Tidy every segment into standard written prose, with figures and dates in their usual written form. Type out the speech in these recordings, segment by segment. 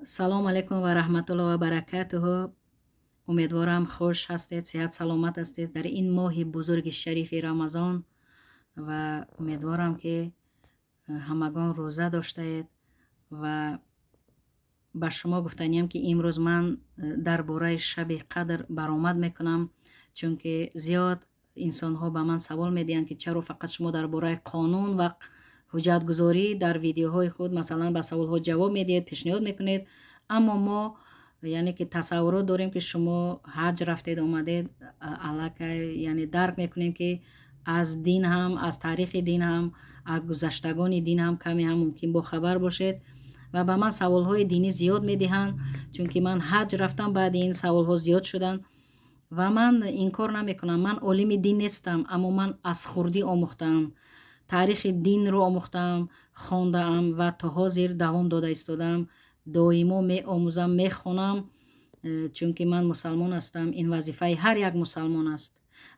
Салом алайкум ва раҳматуллоҳ ва баракатуҳу. Умедворам, хуш ҳастед, сиҳат саломат ҳастед дар ин моҳи бузурги шарифи Рамазон ва умедворам, ки ҳамагон рӯза доштаед. Ва ба шумо гуфтаниям, ки имрӯз ман дар бораи шаби қадр баромад мекунам, чунки зиёд инсонҳо ба ман савол медиҳанд, ки чаро фақат шумо дар бораи қонун ва ҳуҷҷатгузорӣ дар видеоҳои худ, масалан, ба саволҳо ҷавоб медиҳед, пешниҳод мекунед, аммо мо, яъне ки, тасаввурот дорем, ки шумо ҳаҷ рафтед, омадед, аллакай, яъне, дарк мекунем, ки аз дин ҳам, аз таърихи дин ҳам, аз гузаштагони дин ҳам каме ҳам мумкин бохабар бошед. Ва ба ман саволҳои динӣ зиёд медиҳанд, чунки ман ҳаҷ рафтам, баъди ин саволҳо зиёд шуданд. Ва ман инкор намекунам, ман олими дин нестам, аммо ман аз хурдӣ омӯхтаам, таърихи динро омӯхтаам, хондаам ва то ҳозир давом дода истодаам, доимо меомӯзам, мехонам, чунки ман мусалмон ҳастам. Ин вазифаи ҳар як мусалмон аст.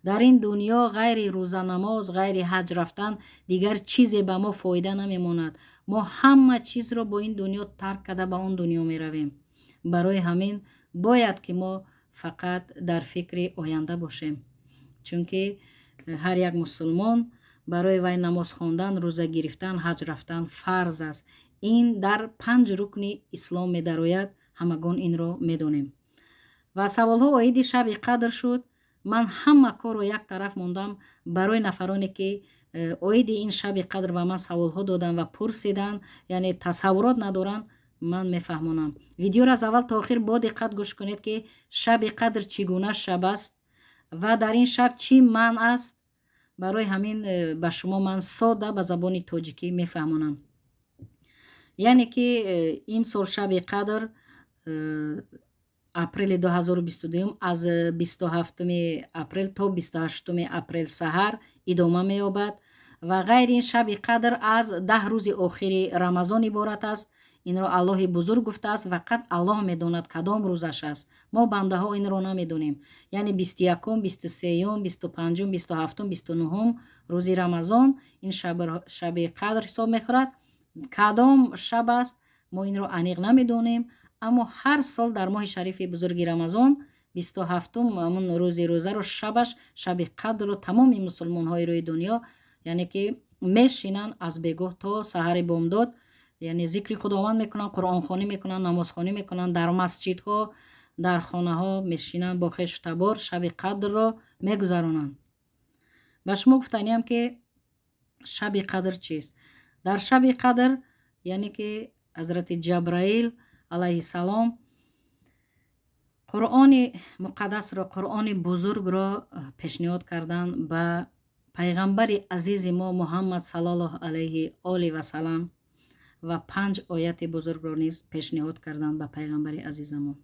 Дар ин дунё ғайри рӯза, намоз, ғайри ҳаҷ рафтан дигар чизе ба мо фоида намемонад. Мо ҳама чизро бо ин дунё тарк карда, ба он дунё меравем. Барои ҳамин бояд, ки мо фақат дар фикри оянда бошем, чунки ҳар як мусулмон, барои вай намоз хондан, рӯза гирифтан, ҳаҷ рафтан фарз аст. Ин дар панҷ рукни ислом медарояд, ҳамагон инро медонем. Ва саволҳо оиди шаби қадр шуд. Ман ҳама корро як тараф мондам, барои нафароне ки оиди ин шаби қадр ба ман саволҳо доданд ва пурсиданд, яъне тасаввурот надоранд, ман мефаҳмонам. Видеоро аз аввал то охир бо диққат гӯш кунед, ки шаби қадр чӣ гуна шаб аст ва дар ин шаб чӣ манъ аст. Барои ҳамин ба шумо ман сода ба забони тоҷикӣ мефаҳмонам. Яъне ки имсол шаби қадр апрели 2022 аз 27 апрел то 28 апрел саҳар идома меёбад. Ва ғайри ин, шаби қадр аз 10 рӯзи охири Рамазон иборат аст. Инро Аллоҳи бузург гуфтааст, фақат Аллоҳ медонад, кадом рӯзаш аст. Мо бандаҳо инро намедонем. Яъне 21-ум, 23-юм, 25-ум, 27-ум, 29-ум рӯзи Рамазон ин шаби қадр ҳисоб мехӯрад. Кадом шаб аст, мо инро аниқ намедонем, аммо ҳар сол дар моҳи шарифи бузурги Рамазон 27-ум ҳамун рӯзи рӯзаро, шабаш, шаби қадрро тамоми мусулмонҳои рӯи дунё, яъне ки, мешинанд аз бегоҳ то саҳари бомдод, яъне зикри Худованд мекунанд, қуръонхонӣ мекунанд, намозхонӣ мекунанд, дар масҷидҳо, дар хонаҳо мешинанд, бо хешу табор шаби қадрро мегузаронанд. Ба шумо гуфтаниям, ки шаби қадр чист. Дар шаби қадр, яъне ки, ҳазрати Ҷабраил алайҳиссалом Қуръони муқаддасро, Қуръони бузургро пешниҳод карданд ба пайғамбари азизи мо Муҳаммад саллаллоҳу алайҳи оли васалам ва панҷ ояти бузургро низ пешниҳод карданд ба пайғамбари азизамон.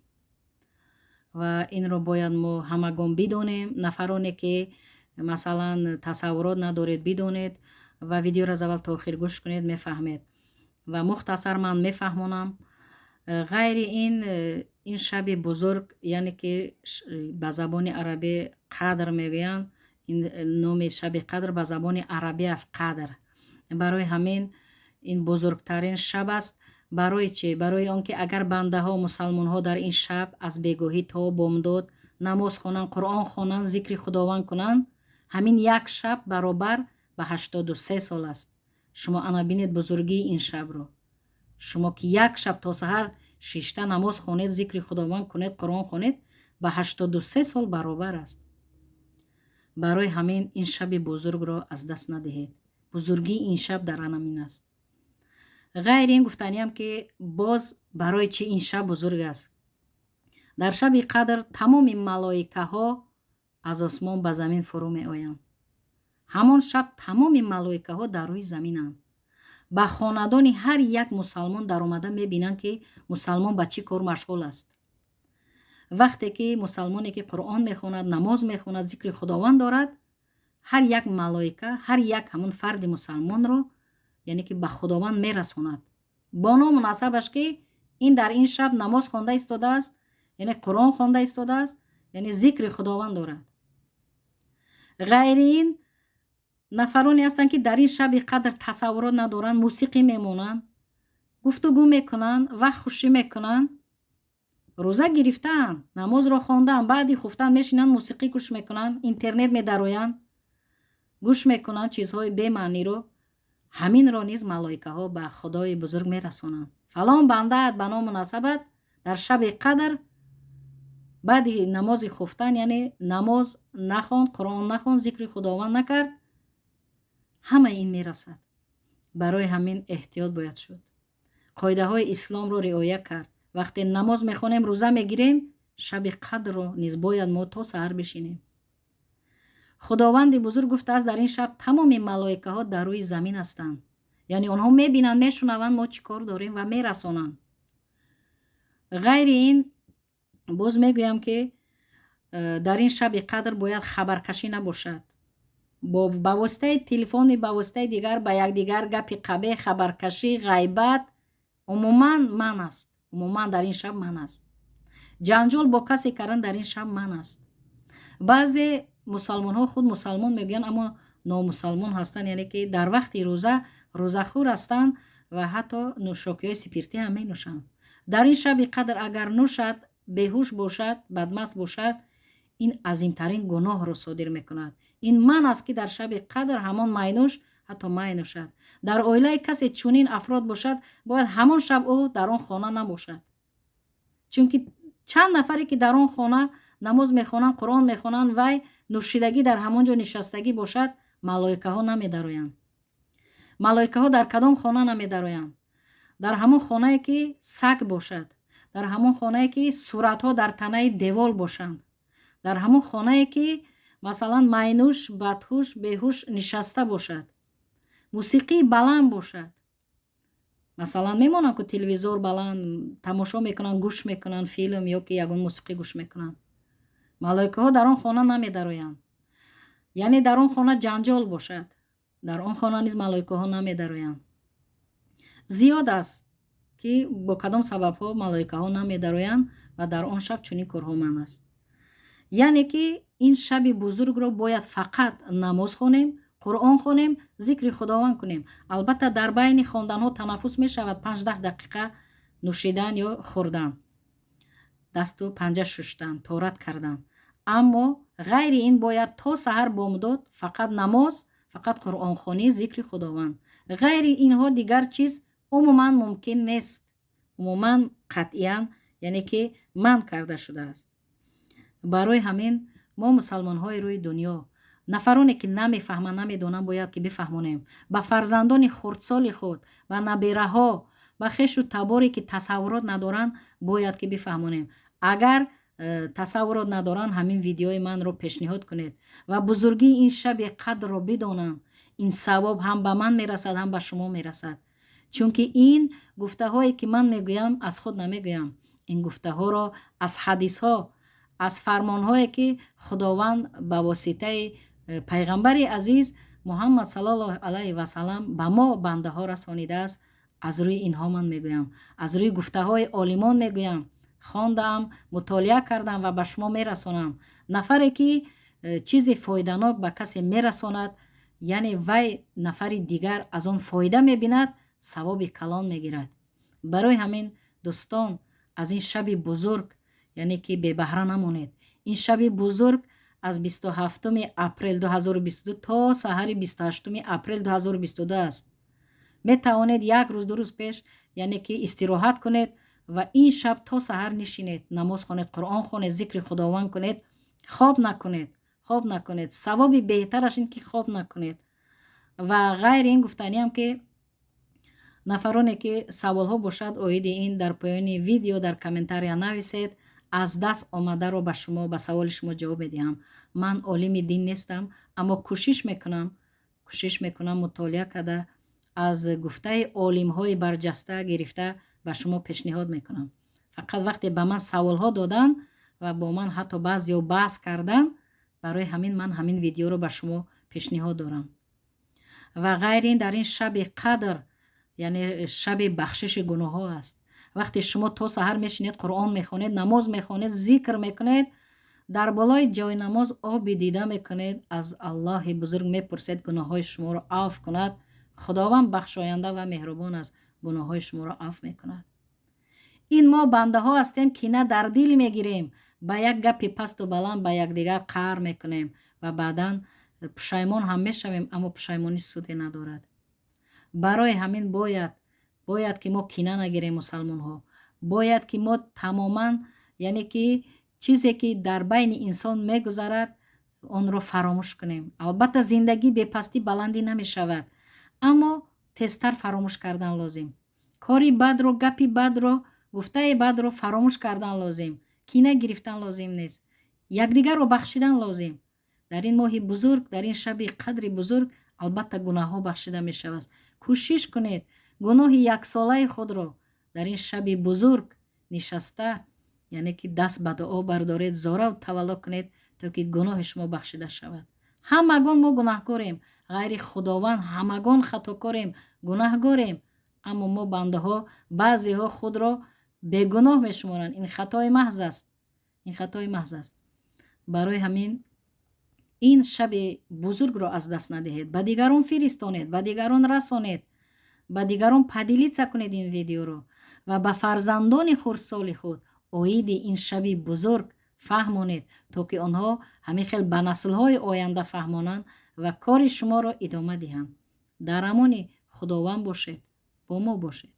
Ва инро бояд мо ҳамагон бидонем. Нафароне ки, масалан, тасаввурот надоред, бидонед ва видеоро аз аввал то охир гӯш кунед, мефаҳмед. Ва мухтасар ман мефаҳмонам. Ғайри ин, ин шаби бузург, яъне ки ба забони арабӣ қадр мегӯянд. Ин номи шаби қадр ба забони арабӣ аст, қадр. Барои ҳамин ин бузургтарин шаб аст. Барои чӣ? Барои он ки агар бандаҳо, мусалмонҳо дар ин шаб аз бегоҳӣ то бомдод намоз хонанд, Қуръон хонанд, зикри Худованд кунанд, ҳамин як шаб баробар ба 83 сол аст. Шумо ана бинед бузургии ин шабро. Шумо ки як шаб то саҳар шишта намоз хонед, зикри Худованд кунед, Қуръон хонед, ба 83 сол баробар аст. Барои ҳамин ин шаби бузургро аз даст надиҳед. Бузургии ин шаб дар анамин аст. Ғайри ин, гуфтаниям, ки боз барои чӣ ин шаб бузург аст. Дар шаби қадр тамоми малоикаҳо аз осмон ба замин фурӯ меоянд. Ҳамон шаб тамоми малоикаҳо дар рӯи заминанд, ба хонадони ҳар як мусалмон даромада мебинанд, ки мусалмон ба чӣ кор машғул аст. Вақте ки мусалмоне ки Қуръон мехонад, намоз мехонад, зикри Худованд дорад, ҳар як малоика ҳар як ҳамон фарди мусалмонро, яъне ки, ба Худованд мерасонад бо ному насабаш, ки ин дар ин шаб намоз хонда истодааст, яъне Қуръон хонда истодааст, яъне зикри Худованд дорад. Ғайри ин, нафароне ҳастанд, ки дар ин шаби қадр тасаввурот надоранд, мусиқӣ мемонанд. Гуфтугӯ мекунанд, вақт хушӣ мекунанд, рӯза гирифтаанд, намозро хондаанд, баъди хуфтан мешинанд, мусиқӣ гӯш мекунанд, интернет медароянд, гӯш мекунанд чизҳои бемаъниро. Ҳаминро низ малоикаҳо ба Худои бузург мерасонанд: фалон бандаат ба ному насабат дар шаби қадр баъди намози хуфтан, яъне намоз нахонд, Қуръон нахонд, зикри Худованд накард. Ҳамаи ин мерасад. Барои ҳамин эҳтиёт бояд шуд, қоидаҳои исломро риоя кард. Вақте намоз мехонем, рӯза мегирем, шаби қадрро низ бояд мо то саҳар бишинем. Худованди бузург гуфтааст, дар ин шаб тамоми малоикаҳо дар рӯи замин ҳастанд, яъне онҳо мебинанд, мешунаванд, мо чӣ кор дорем, ва мерасонанд. Ғайри ин, боз мегӯям, ки дар ин шаби қадр бояд хабаркашӣ набошад ба воситаи телефони, ба воситаи дигар ба якдигар гапи қабеҳ, хабаркашӣ, ғайбат умуман манъ аст. Умуман дар ин шаб манъ аст. Ҷанҷол бо касе кардан дар ин шаб манъ аст. Баъзе мусалмонҳо худ мусалмон мегӯянд, аммо номусалмон ҳастанд, яъне ки дар вақти рӯза рӯзахӯр ҳастанд ва ҳатто нӯшокиҳои спиртӣ ҳам менӯшанд. Дар ин шаби қадр агар нӯшад, беҳуш бошад, бадмаст бошад, ин азимтарин гуноҳро содир мекунад. Ин манъ аст, ки дар шаби қадр ҳамон майнӯш ҳатто май нӯшад. Дар оилаи касе чунин афрод бошад, бояд ҳамон шаб ӯ дар он хона набошад, чунки чанд нафаре ки дар он хона намоз мехонанд, Қуръон мехонанд, вай нӯшидагӣ дар ҳамон ҷо нишастагӣ бошад, малоикаҳо намедароянд. Малоикаҳо дар кадом хона намедароянд? Дар ҳамон хонае ки саг бошад, дар ҳамон хонае ки суратҳо дар танаи девол бошанд, дар ҳамон хонае ки, масалан, майнӯш, бадҳуш, беҳуш нишаста бошад, мусиқии баланд бошад. Масалан, мемонанд ку, телевизор баланд тамошо мекунанд, гӯш мекунанд филм ё ки ягон мусиқӣ гӯш мекунанд, малоикаҳо дар он хона намедароянд. Яъне дар он хона ҷанҷол бошад, дар он хона низ малоикаҳо намедароянд. Зиёд аст, ки бо кадом сабабҳо малоикаҳо намедароянд ва дар он шаб чунин корҳо манъ аст. Яъне ки ин шаби бузургро бояд фақат намоз хонем, Қуръон хонем, зикри Худованд кунем. Албатта, дар байни хонданҳо танаффус мешавад, 5-10 дақиқа нӯшидан ё хӯрдан, дасту панҷа шуштан, торат кардан, аммо ғайри ин бояд то саҳар бомдод фақат намоз, фақат қуръонхонӣ, зикри Худованд. Ғайри инҳо дигар чиз умуман мумкин нест, умуман қатъиян, яъне ки манъ карда шудааст. Барои ҳамин мо, мусалмонҳои рӯи дунё, нафароне ки намефаҳманд, намедонанд, бояд ки бифаҳмонем ба фарзандони хурдсоли худ, ба набераҳо, ба хешу таборе ки тасаввурот надоранд, бояд ки бифаҳмонем. Агар тасаввурот надоранд, ҳамин видеои манро пешниҳод кунед ва бузургии ин шаби қадрро бидонанд. Ин савоб ҳам ба ман мерасад, ҳам ба шумо мерасад, чунки ин гуфтаҳое ки ман мегӯям, аз худ намегӯям. Ин гуфтаҳоро аз ҳадисҳо, аз фармонҳое ки Худованд ба воситаи пайғамбари азиз Муҳаммад саллаллоҳу алайҳи васалам ба мо бандаҳо расонидааст, аз рӯи инҳо ман мегӯям, аз рӯи гуфтаҳои олимон мегӯям. Хондаам, мутолиа кардам ва ба шумо мерасонам. Нафаре ки чизи фоиданок ба касе мерасонад, яъне вай нафари дигар аз он фоида мебинад, савоби калон мегирад. Барои ҳамин, дӯстон, аз ин шаби бузург, яъне ки бебаҳра намонед. Ин шаби бузург аз 27 апрел 2022 то саҳари 28 апрел 2022 аст. Метавонед як рӯз, 2 рӯз пеш, яъне ки истироҳат кунед ва ин шаб то саҳар нишинед, намоз хонед, Қуръон хонед, зикри Худованд кунед, хоб накунед, хоб накунед. Савоби беҳтараш ин ки хоб накунед. Ва ғайри ин, гуфтаниам, ки нафароне ки саволҳо бошад оиди ин, дар поёни видео дар комментария нависед, аз даст омадаро ба шумо, ба саволи шумо ҷавоб медиҳам. Ман олими дин нестам, аммо кӯшиш мекунам, мутолиа карда, аз гуфтаи олимҳои барҷаста гирифта ба шумо пешниҳод мекунам. Фақат вақте ба ман саволҳо доданд ва бо ман ҳатто баъзеҳо баҳс карданд, барои ҳамин ман ҳамин видеоро ба шумо пешниҳод дорам. Ва ғайри ин, дар ин шаби қадр, яъне шаби бахшиши гуноҳҳо аст. Вақте шумо то саҳар мешинед, Қуръон мехонед, намоз мехонед, зикр мекунед, дар болои ҷои намоз оби дида мекунед, аз Аллоҳи бузург мепурсед гуноҳҳои шуморо афв кунад. Худованд бахшоянда ва меҳрубон аст. Гуноҳҳои шуморо афв мекунад. Ин мо бандаҳо ҳастем, кина дар дил мегирем, ба як гапи пасту баланд ба якдигар қаҳр мекунем ва баъдан пушаймон ҳам мешавем, аммо пушаймонӣ суде надорад. Барои ҳамин бояд ки мо кина нагирем, мусалмонҳо. Бояд ки мо тамоман, яъне ки чизе ки дар байни инсон мегузарад, онро фаромӯш кунем. Албатта, зиндагӣ бепастӣ баландӣ намешавад, аммо тезтар фаромӯш кардан лозим. Кори бадро, гапи бадро, гуфтаи бадро фаромӯш кардан лозим. Кина гирифтан лозим нест, якдигарро бахшидан лозим. Дар ин моҳи бузург, дар ин шаби қадри бузург, албатта, гуноҳҳо бахшида мешавад. Кӯшиш кунед, гуноҳи яксолаи худро дар ин шаби бузург нишаста, яъне ки даст ба дуо бардоред, зорав тавалло кунед, то ки гуноҳи шумо бахшида шавад. Ҳамагон мо гунаҳкорем, ғайри Худованд ҳамагон хатокорем, гунаҳгорем. Аммо мо бандаҳо, баъзеҳо худро бегуноҳ мешуморанд. Ин хатои маҳз аст, ин хатои маҳз аст. Барои ҳамин ин шаби бузургро аз даст надиҳед, ба дигарон фиристонед, ба дигарон расонед, ба дигарон поделиться кунед ин видеоро ва ба фарзандони хурдсоли худ оиди ин шаби бузург фаҳмонед, то ки онҳо ҳамин хел ба наслҳои оянда фаҳмонанд ва кори шуморо идома диҳанд. Дар амони Худованд бошед, бо мо бошед.